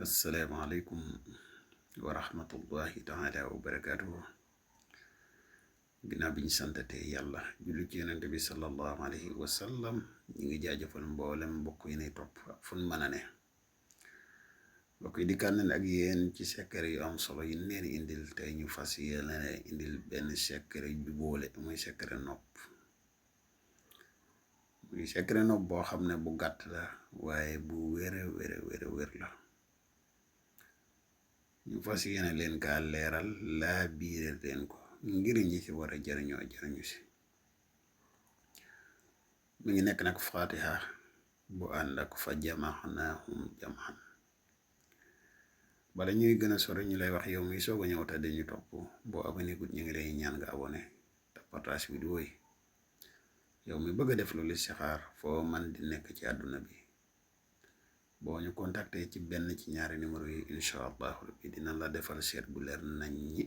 asalaamaaleykum wa rahmatullahi taala wa barakaatuhu. ginnaaw bi ñu santatee yàlla julli ci yonente bi sallallahu alayhi wa sallam ñu ngi jaajëfal mboolem mbokk yi nay topp ak fun mën a ne. mbokk yi dikkaat nañ ak yéen ci secret yu am solo yi leen indil tey ñu fas yéene indil benn secret jubóole muy secret nopp. muy secret nopp boo xam ne bu gàtt la waaye bu wér la. ñu fas yéene leen kaa leeral laa biire leen ko ngir ñi ci war a jariñu si. mi ngi nekk nag fatiha bu ànd ak fa jamaxnaahum jamxan. bala ñuy gën a sori ñu lay wax yow mi soog a ñëw te dañu topp boo abonné gut ñu ngi lay ñaan nga abonné te partage vidéo yi. yow mi bëgg a def lu listixaar foo man di nekk ci àdduna bi boo ñu contacté ci benn ci ñaari numéro yi incha allahu rabbi dina la defal seet bu leer nañ ñi.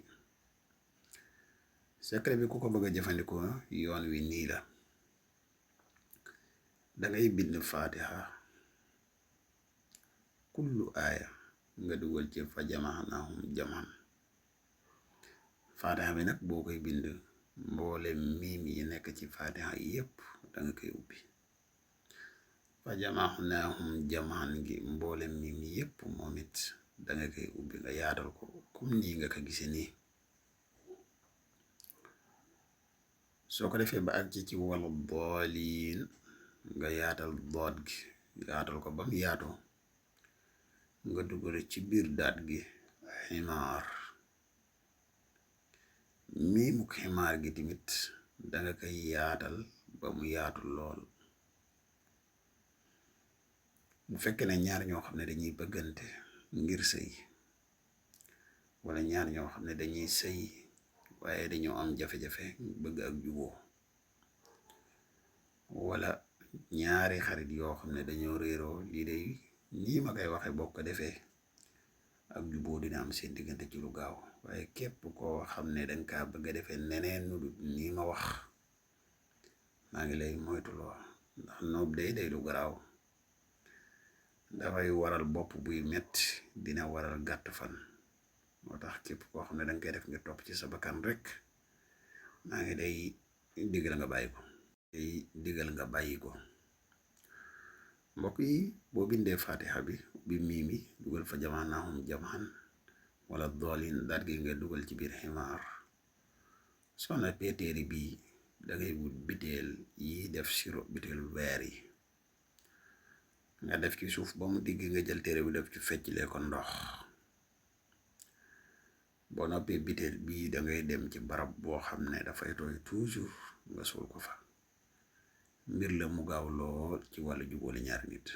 secret bi ku ko bëgg a jëfandikoo yoon wi nii la. dangay bind fatiha kullu aaya nga dugal ci fa jamaxnaahum jamxan. fatiha bi nag boo koy bind mboole miim yi nekk ci fatiha yépp danga koy ubbi. fa jamaxnaahum jamxan gi mboole miim yépp moom it danga koy ubbi nga yaatal ko comme nii nga ko gisee nii. soo ko defee ba ak ci wala dooliin nga yaatal doot gi yaatal ko ba mu yaatu nga dugal ci biir daat gi ximaar. miimuk ximaar gi tamit danga koy yaatal ba mu yaatu lool. bu fekkee ne ñaar ñoo xam ne dañuy bëggante ngir sëy wala ñaar ñoo xam ne dañuy sëy waaye dañoo am jafe-jafe bëgg ak juboo wala ñaari xarit yoo xam ne dañoo réeroo lii day nii ma koy waxe boo ko defee ak juboo dina am seen diggante ci lu gaaw. waaye képp koo xam ne danga kaa bëgg a defee neneen nu dul nii ma wax maa ngi lay moytuloo ndax noob day lu garaaw. dafay waral bopp buy metti dina waral gàtt fan. moo tax képp koo xam ne danga koy def ngir topp ci sa bakkan rek maa ngi day digal nga bàyyi ko. mbokk yi boo bindee fatiha bi miimi dugal fa jamaxnaahum jamxan wala doolin daat gi nga dugal ci biir ximaar. soo na téere bii dangay wut biteel yi def sirop biteel weer yi nga def ci suuf ba mu digg nga jël téere bi def ci fecclee ko ndox. boo noppee biteel bii dangay dem ci barab boo xam ne dafay tooy toujours nga suul ko fa. mbir la mu gaaw lool ci wàllu jubóole ñaari nit.